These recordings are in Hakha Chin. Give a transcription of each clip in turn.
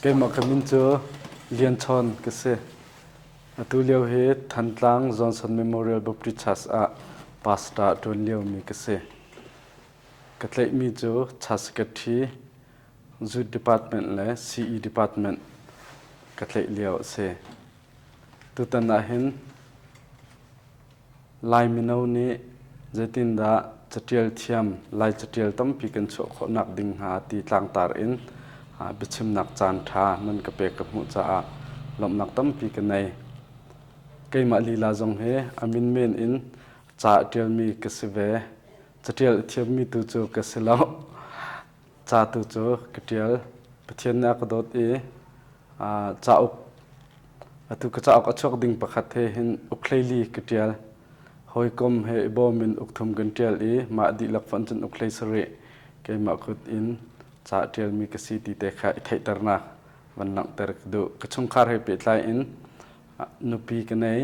Keimah ka min cu Lian Chawn ka si. Atu lio hi Thantlang Johnson Memorial Baptist Church ah pastor a ṭuan liomi ka si. Ka tlaihmi cu Church Secretary, Youth Department le CE Department ka tlaih lio a si. Tutan ahhin Lai mino nih zeitindah caṭial thiam Lai caṭial tampi kan chuah khawhnak ding hnga ti tlangtar in biachimnak caan ṭha nan ka pek ka hmuh caah lawmhnak tampi ka nei. Keimah lila zong hi a min men in ca a ṭialmi ka si ve. Caṭial a thiammi tu cu ka si lo. Ca tu cu ka ṭial. Pathian nih a ka dawt i cauk atu ka cauk a chuak ding pakhat he hin uk hleili ka ṭial. Hawikom he i bawm in uk thum kan ṭial i mah dihlak fonh cun uk 17 keimah kut in ca a ṭialmi ka si ti te kha i theihternak van langhter ka duh. Ka chungkhar he pehtlai in nupi ka nei.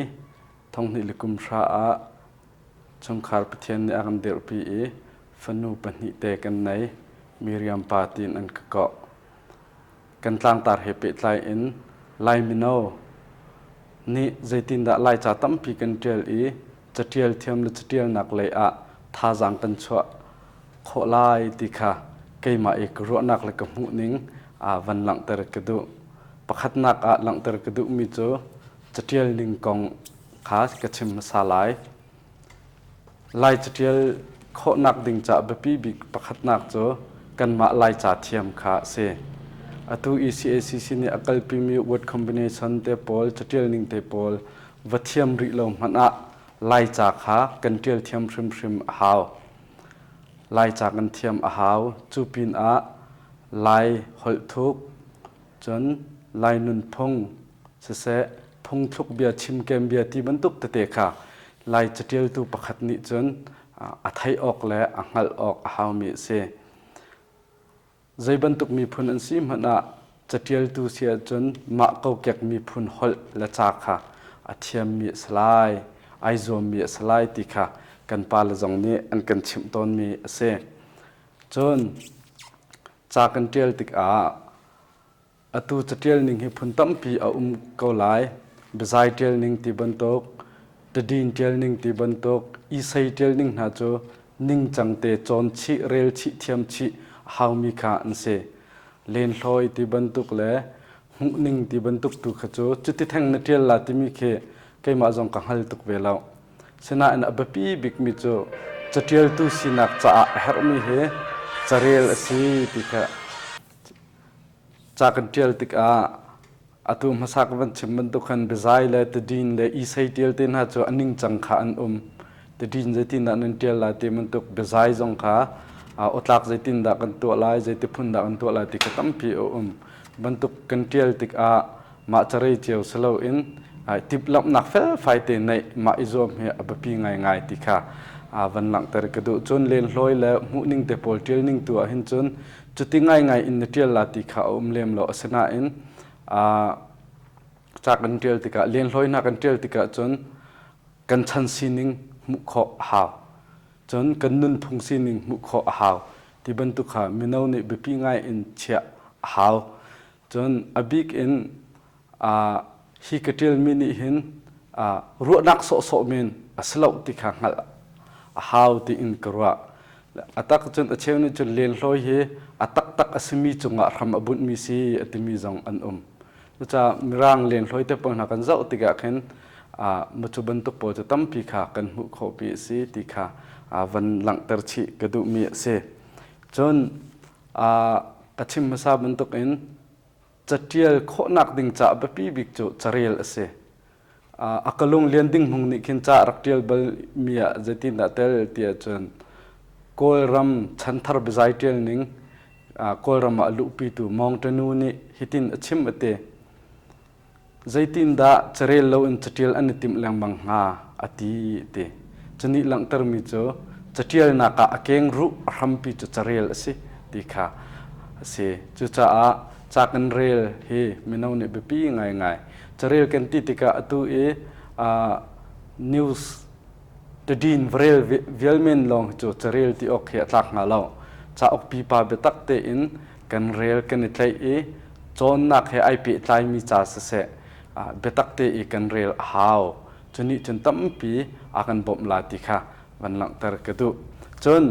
Thonghnih le kum hra ah chungkhar Pathian nih a kan dirhpi i fanu pahnih te kan nei. Miriam pa tiin an ka kawh. Kan tlangtar he pehtlai in Lai mino nih zeitindah Laica tampi kan ṭial i caṭial thiam le caṭialnak lei ah thazaang kan chuah khawh lai ti kha keimah i ka ruahnak le ka hmuhning van langhter ka duh. Pakhatnak ah langhter ka duhmi cu caṭial ning kong kha ka chim hmasa lai. Lai caṭial khawhnak ding caah biapi bik pakhatnak cu kanmah Laica thiam kha a si. Atu ECACC nih a kalpimi word combination te pawl, caṭial ning te pawl va thiam rih lo hmanh ah Laica kha kan ṭial thiam hrimhrim a hau. Laica kan thiam a hau. Cu pinah Lai holh thuk, cun Lai nunphung, siseh phungthluk bia chimkem bia ti bantuk tete kha Lai caṭialtu pakhat nih cun a theih awk le a hngalh awk a haumi a si. Zei bantuk miphun an si hmanh ah caṭialtu si ahcun mah kokek miphun holh le ca kha a thiammi a si lai, ai zuammi a si lai ti kha kan pale zong nih an kan chimh tawnmi a si. Cun ca kan ṭial tikah Atu caṭial ning hi phun tampi a um ko lai. Biazai ṭial ning ti bantuk, tadin ṭial ning ti bantuk, isei ṭial ning hna cu ningcang te cawn chih, rel chih, thiam chih a haumi kha an si. Lenhloi ti bantuk le hmuhning ti bantuk tu kha cu cuti theng na ṭial la timi khi keimah zong ka hngal tuk ve lo. Sinain a biapi bikmi cu caṭialtu sinak caah a herhmi hi carel a si ti kha Ca kan ṭial tikah atu hmasa ka van chim bantuk khan biazai le tadin le isei ṭial te hna cu a ningcang kha an um. Tadin zeitindah nan ṭial lai ti bantuk biazai zong kha awtlak zeitindah kan tuah lai, zeiti phun dah kan tuah lai ti kha tampi a um. Bantuk kan ṭial tikah mah carei cio si loin tiplamhnak felfai te neih mah i zuam hi a biapi ngaingai ti kha van langhter ka duh. Cun lenhloi le hmuhning te pawl ṭial ning tu ah hin cun Cuti ngaingai in na ṭial la ti kha a um lem lo. Asinain ca kan ṭial tikah lenhloi hna kan ṭial tikah cun kan chan sining hmuh khawh a hau. Cun kan nunphung sining hmuh khawh a hau. Ti bantuk kha mino nih biapi ngai in chiah a hau. Cun a bik in hi ka ṭialmi nih hin ruahnak sawhsawh men a si lo ti kha hngalh a hau tiin ka ruah. A tak cun a cheu nih cun lenhloi hi a taktak a simi cungah hram a bunhmi si a timi zong an um. Cucaah Mirang lenhloi te pawl hna kan zoh tikah khin cu bantuk pawl cu tampi kha kan hmuh khawh pi a si ti kha van langhter chih ka duhmi a si. Cun ka chim hmasa bantukin Caṭial khawhnak ding caah biapi bik cu carel a si. A ka lung lian ding hmung nih khin ca a rak ṭial balmi ah zeitindah tel ti ahcun Kawlram chanthar biazai ṭial ning Kawlram ah a luhpitu Mawng Ṭanu nih hitin a chim a ti. Zeitindah carel loin caṭial an i timh lengmang hnga a ti ti. Cunih langhtermi cu caṭialnak ah a kengruh a hrampi cu carel a si ti kha a si. Cucaah ca kan rel hi mino nih biapi ngaingai. Carel kan ti tikah atu i news tadin va rel vial men lawng hi cu carel ti awk hi a tlak hnga lo. Cauk pipa biatak tein kan rel kan i tlaih i Cawnnak he ai pehtlaimi ca siseh biatak te i kan rel a hau. Cu nih cun tampi a kan bawmh la ti kha van langhter ka duh. Cun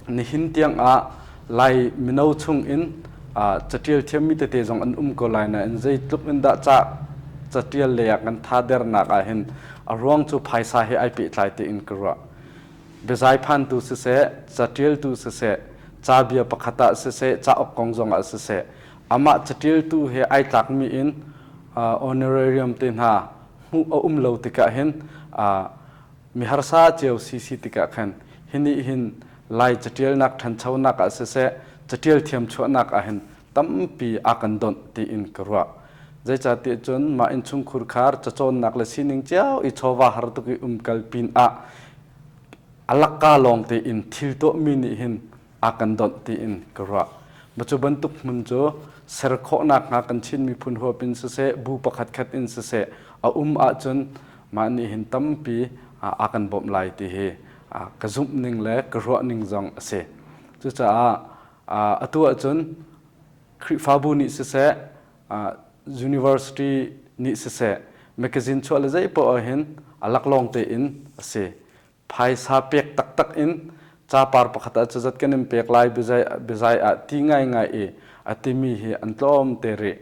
nihin tiang ah Lai mino chung in catial thiammi tete zong an um ko lai nain zeitluk in dah ca catial lei ah kan thadernak ah hin a ruang cu phaisa he ai pehtlai tein ka ruah. Biazai phantu siseh, catialtu siseh, cabia pakhat ah siseh, cauk kong zong ah siseh, amah catialtu he ai tlakmi in honorarium te hna hmuh a um lo tikah hin mi harsa cio si si tikah khan hi nih hin Lai catialnak ṭhanchonak ah siseh, catial thiam chuahnak ah hin tampi a kan donh tiin ka ruah. Zeicahtiah cun mah innchungkhur khar cacawnnak le sining cio i chawva har tuk i umkal pin ah a lakka lawng tein thil tuahmi nih hin a kan donh tiin ka ruah. Ma cu bantuk hmun cu ser khawhnak hnga kan Chin miphun huap in siseh, bu pakhat khat in siseh, a um ahcun mah nih hin tampi a kan bawmh lai ti hi ka zumh ning le ka ruah ning zong a si. Cucaah atu ahcun Khrihfabu nih siseh, university nih siseh, magazine chuah le zei poah hin a laklawng tein a si. Phaisa pek taktak in capar pakhat ah cuzat kan in pek lai biazai ah ti ngaingai i a timi hi an tlawm te rih.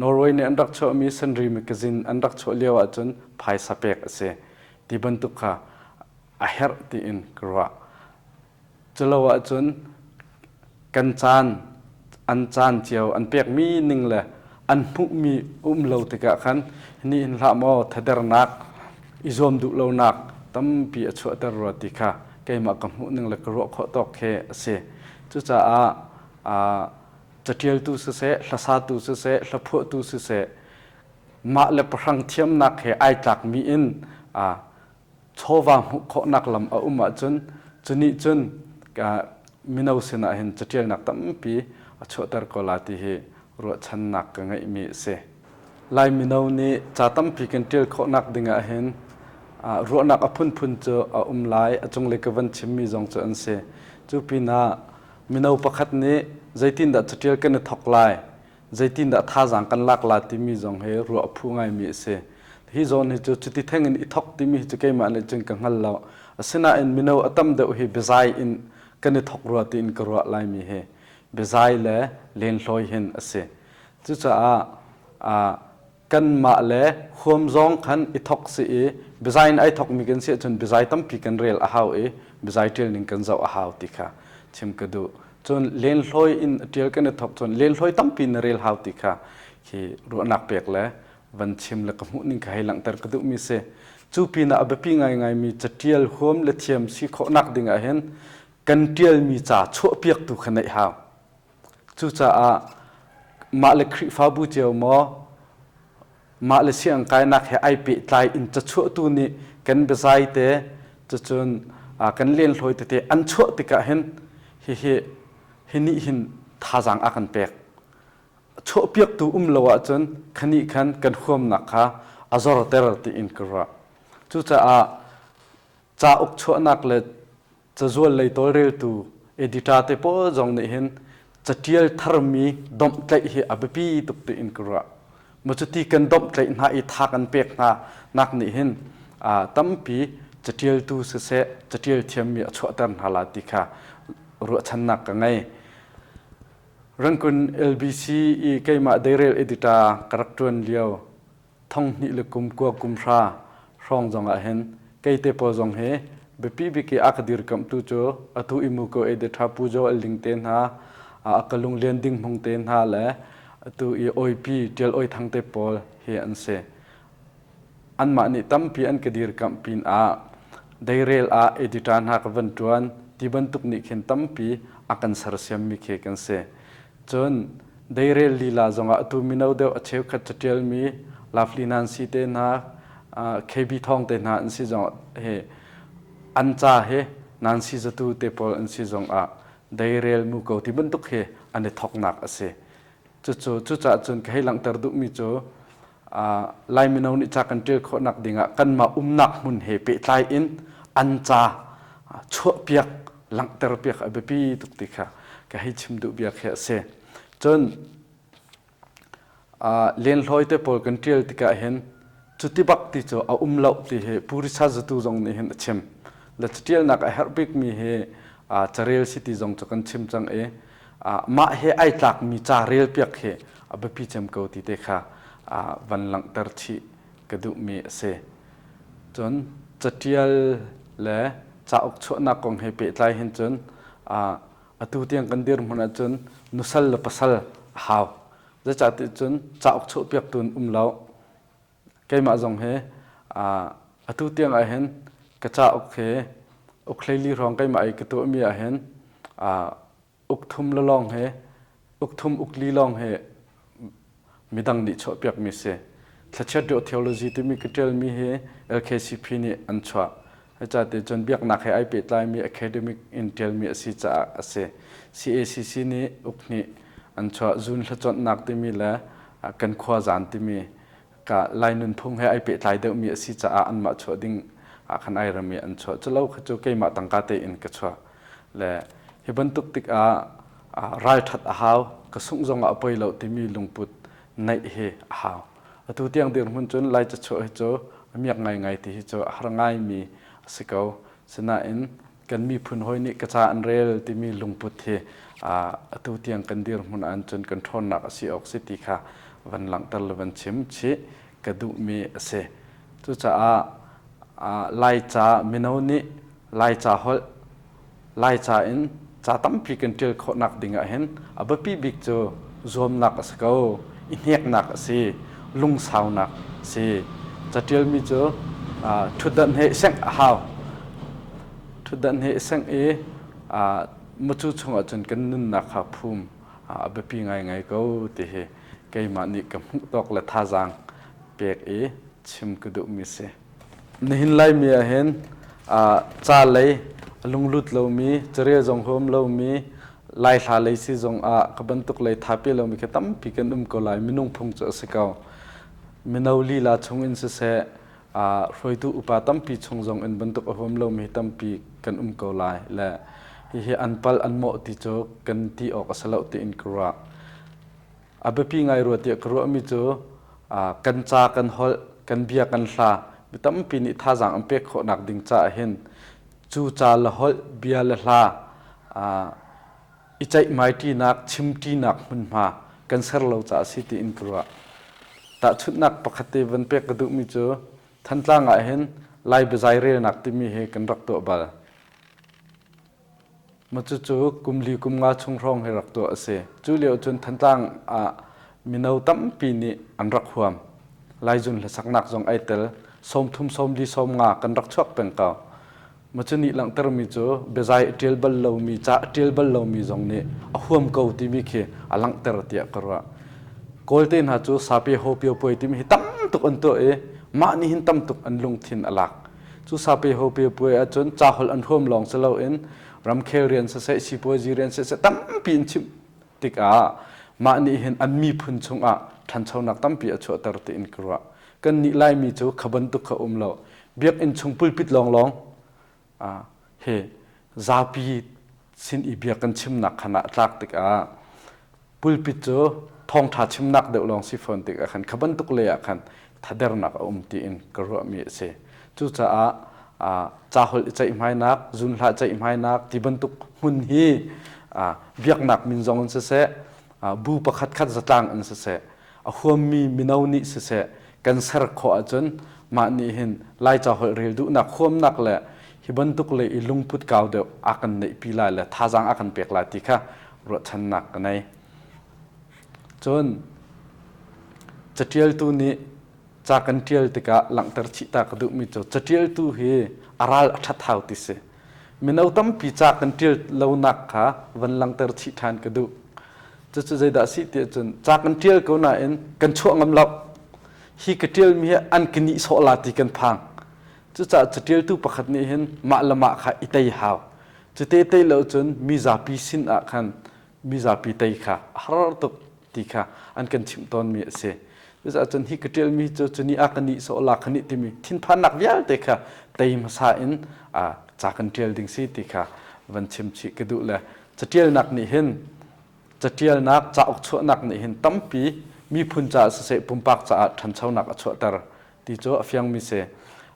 Norway nih an rak chuahmi Senri magazine an rak chuah lio ahcun phaisa pek a si. Ti bantuk kha a herh tiin ka ruah. Culo ahcun kan caan an caan cio an pekmi ning le an hmuhmi um lo tikah khan ni hin hlah maw thadernak i zuam duh lonak tampi a chuahter rua ti kha keimah ka hmuh ning le ka ruah khawh tawk khi a si. Cucaah caṭialtu siseh, hlasatu siseh, hlaphuahtu siseh, mah le pahrang thiamnak he ai tlakmi in chawva hmuh khawhnak lam a um ahcun cu nih cun mino sinah hin caṭialnak tampi a chuahter ko la ti hi ruahchannak ka ngeihmi a si. Lai mino nih ca tampi kan ṭial khawhnak ding ah hin ruahnak a phunphun cu a um lai a cunglei ka van chimmi zong cu an si. Cu pinah mino pakhat nih zeitindah caṭial kan i thawk lai zeitindah thazaang kan lak la timi zong hi ruah a phu ngaimi a si. Hi zawn hi cu cuti theng in i thok timi hi cu keimah nih cun ka hngal lo. Asinain mino a tam deuh hi biazai in kan i thok rua tiin ka ruah laimi hi biazai le lenhloi hin a si. Cucaah kanmah le huam zong khan i thok si i biazai in ai thokmi kan si ahcun biazai tampi kan rel a hau i biazai ṭial ning kan zoh a hau ti kha chim ka duh. Cun lenhloi in ṭial kan i thok cun lenhloi tampi na rel hau ti kha khi ruahnak pek le van chim le ka hmuh ning kha hei langhter ka duhmi si. Cu pinah a biapi ngaingaimi caṭial huam le thiam si khawhnak ding ah hin kan ṭialmi ca chuahpiaktu kha neih hau. Cucaah mah le Khrihfabu cio maw mah le siangkainak he ai pehtlai in cachuahtu nih kan biazai te cucun kan lenhloi tete an chuah tikah hin hihi hi nih hin thazaang a kan pek. Chuahpiaktu um lo ahcun khanih khan kan huamnak kha a zorter tiin ka ruah. Cucaah cauk chuahnak le cazual lei tawlreltu editor te pawl zong nih hin catial tharmi domhtlaih hi a biapi tuk tiin ka ruah. Ma cuti kan domhtlaih hna i tha kan pek hna nak nih hin tampi catialtu siseh catial thiammi a chuahter hna la ti kha ruahchannak ka ngei. Rangkun LBC i keimah deirel editor ka rak ṭuan lio 2000 le kum kua kum hra hrawng zong ah hin kei te pawl zong hi biapi bik i a ka dirkamhtu cu atu i muko editor Pu Joel Ding te hna a ka Lunglian Ding Hmung te hna le atu i Oipi Ṭial Oi Thang te pawl hi an si. Anmah nih tampi an ka dirkamh pin ah deirel ah editor hna ka van ṭuan ti bantuk nih khin tampi a kan sersiammi khi kan si. Cun deirel lila zongah atu mino deuh a cheukhat caṭialmi Lovely Nancy te hna, KB Thawng te hna an si zong hi an ca hi Nancy Zatu te pawl an si zongah deirel mu ko ti bantuk hi an i thoknak a si. Cucu cucaah cun ka hei langhter duhmi cu Lai mino nih ca kan ṭial khawhnak dingah kanmah umnak hmun he pehtlai in an ca chuahpiak langhterpiak a biapi tuk ti kha ka hei chim duh bia khi a si. Cun. Lenhloi te pawl kan ṭial tikah hin cuti bak ti cu a um lo ti hi Pu Richard Zatu zong nih hin a chim. Le caṭialnak a herh bikmi hi carel si ti zong cu kan chim cang i mah he ai tlakmi ca relpiak hi a biapi cem ko ti te kha van langhter chih ka duhmi a si. Cun caṭial le cauk chuahnak kong he pehtlai hin cun atu tiang kan dirhmun ahcun nusal le pasal a hau. Zeicahtiah cun cauk chuahpiaktu an um lo. Keimah zong hi atu tiang ahhin ka cauk hi uk hleili hrawng keimah i ka tuahmi ahhin uk thum le lawng hi uk thum uk li lawng hi midang nih chuahpiakmi si. Thlachiat Dawh Theology timi ka ṭialmi hi LKCP nih an chuah. Cate cun biaknak he ai pehtlaimi academic in ṭialmi a si caah a si. CACC nih uk hnih an chuah. Zun hlacawnhnak timi le kan khua zaan timi ka Lai nunphung he ai pehtlai deuhmi a si caah anmah chuah ding ah khan ai rem i an chuah. Culo kha cu keimah tangka tein ka chuah. Le hi bantuk tikah ralṭhat a hau, ka sungh zongah a poi lo timi lungput neih hi a hau. Atu tiang dirhmun cun Lai cachuah hi cu a miak ngaingai ti hi cu a har ngaimi a si ko. Sinain kan miphun hawi nih ka ca an rel timi lungput hi atu tiang kan dirhmun ah cun kan ṭhawnnak a si awk si ti kha van langhter le van chim chih ka duhmi a si. Cucaah Laica mino nih Laica holh Laica in ca tampi kan ṭial khawhnak ding ah hin a biapi bik cu zuamnak a si ko, i hneknak a si, lungsaunak a si. Caṭialmi cu ṭhutdan he i sengh a hau. Ṭhutdan he i sengh i mucu chungah cun kan nunnak kha phum a biapi ngaingai ko ti hi keimah nih ka hmuh tawk le thazaang pek i chim ka duhmi si. Nihin Laimi ahhin ca lei a lunglut lomi, carel zong huam lomi, Lai hla lei si zong ah ka bantuk lei thape lomi khi tampi kan um ko lai. Minung phung cu a si ko. Mino lila chung in siseh, hruaitu upa tampi chung zong in bantuk a huam lomi tampi kan um ko lai. Le hihi an pal an mawh ti cu kan ti awk a si lo tiin ka ruah. A biapi ngai rua tiah ka ruahmi cu kan ca kan holh, kan bia kan hla mi tampi nih thazaang an pek khawhnak ding caah hin cu ca le holh, bia le hla i ceihmaiṭinak, chimṭinak hmunhma kan ser lo caah a si tiin ka ruah. Tahchunhnak pakhat te van pek ka duhmi cu Thantlang ah hin Lai biazai relnak timi hi kan rak tuah bal. Cucu kum li kum nga chung hrawng hi rak tuah a si. Cu lio cun Thantlang ah mino tampi nih an rak huam. Laizun hlasaknak zong ai tel. 30 sawmli 50 kan rak chuak peng ko. Macu nih langhtermi cu biazai a ṭial bal lomi, ca a ṭial bal lomi zong nih a huam ko timi khi a langhter tiah ka ruah. Kawlte hna cu sape ho pio puai timi hi tam tuk an tuah i mah nih hin tam tuk an lungthin a lak. Cu sape ho pe puai ahcun caholh an huam lawng si loin ramkhel rian siseh, sipuazi rian siseh tampi in chimh tikah mah nih hin an miphun chungah ṭhanchonak tampi a chuahter tiin ka ruah. Kannih Laimi cu kha bantuk kha um lo. Biakinn chung pulpit lawnglawng he zapi sin i bia kan chimnak khan ah tlak tikah pulpit cu thawngṭha chimnak deuh lawng si fawn tikah khan kha bantuk lei ah khan thadernak a um tiin ka ruahmi a si. Cucaah caholh i ceihmainak, zunhla ceihmainak ti bantuk hmun hi biaknak min zong in siseh, bu pakhat khat zatlang in siseh, a huammi mino nih siseh kan ser khawh ahcun mah nih hin Laica holh rel duhnak huamnak le hi bantuk lei i lungput kau deuh a kan neihpi lai le thazaang a kan pek lai ti kha ruahchannak ka nei. Cun caṭialtu nih ca kan ṭial tikah langhter chih ta ka duhmi cu caṭialtu hi a ral a ṭhat hau ti si. Mino tampi ca kan ṭial lonak kha van langhter chih ṭhan ka duh. Cucu zeidah a si ti ahcun ca kan ṭial ko nain kan chuah ngam lo. Hi ka ṭialmi hi an ka nihsawh la ti kan phang. Cucaah caṭialtu pakhat nih hin mah le mah kha i tei hau. Cute tei lo cun mi zapi sin ah khan mizapi tei kha a har tuk ti kha an kan chimh tawnmi a si. Cucaah cun hi ka ṭialmi cu cuni a ka nih sawh la ka nih timi thinphannak vialte kha tei hmasa in ca kan ṭial ding si ti kha van chim chih ka duh le caṭialnak nih hin caṭialnak cauk chuahnak nih hin tampi miphun caah siseh pumpak caah ṭhanchonak a chuahter ti cu a fiangmi si.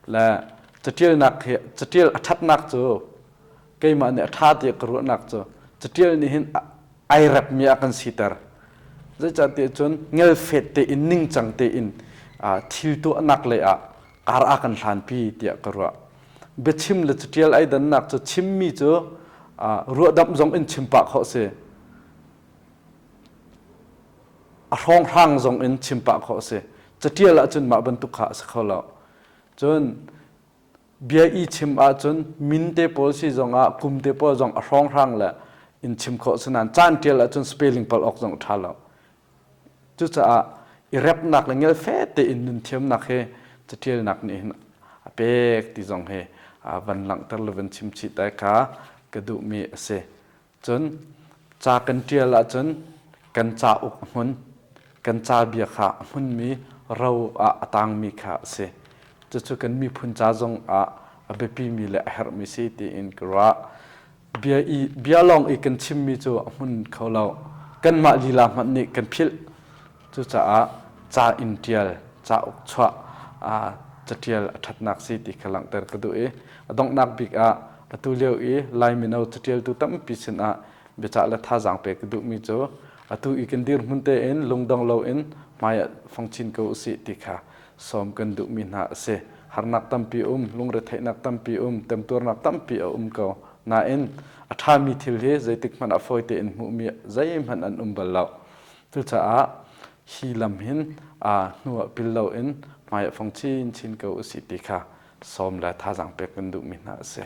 Le caṭialnak hi caṭial a ṭhatnak cu keimah nih a ṭha tiah ka ruahnak cu caṭial nih hin ai repmi a kan siter. Zeicahtiah cun ngelfet tein ningcang tein thil tuahnak lei ah kar a kan hlanpi tiah ka ruah. Biachim le caṭial ai dannak cu chimmi cu ruahdamh zong in chim pah khawh si. A hrawnghrang zong in chim pah khawh si. Caṭial ahcun mah bantuk kha a si kho lo. Cun bia i chim ahcun min te pawl si zongah kum te pawl zong a hrawnghrang le in chim khawh si nain caan ṭial ahcun spelling palh awk zong a ṭha lo. Cucaah i repnak le ngelfe tein nun thiamnak hi caṭialnak nih hin a pek ti zong hi van langhter le van chim chih tai kha ka duhmi a si. Cun ca kan ṭial ahcun kan cauk a hmun, kan cabia kha a hmunmi ro ah a tangmi kha a si. Cucu kan miphun ca zong ah a biapimi le a herhmi si tiin ka ruah. Bia i bia lawng i kan chimmi cu a hmun kho lo. Kanmah lila hmanh nih kan philh. Cucaah ca in ṭial, cauk chuah, caṭial a ṭhatnak si ti kha langhter ka duh i a donghnak bik ah atu lio i Lai mino caṭialtu tampi sinah biacah le thazaang pek ka duhmi cu atu i kan dirhmun tein lungdong loin hmai ah fong chin ko usih ti kha sawm kan duhmi hna a si. Harnak tampi um, lungretheihnak tampi um, temtuarnak tampi a um ko. Nain a ṭhami thil hi zeitik hmanh ah fawi tein hmuhmi zeihmanh an um bal lo. Cucaah hi lam hin hnu ah pil loin hmai ah fong chinchin ko usih ti kha sawm le thazaang pek kan duhmi hna a si.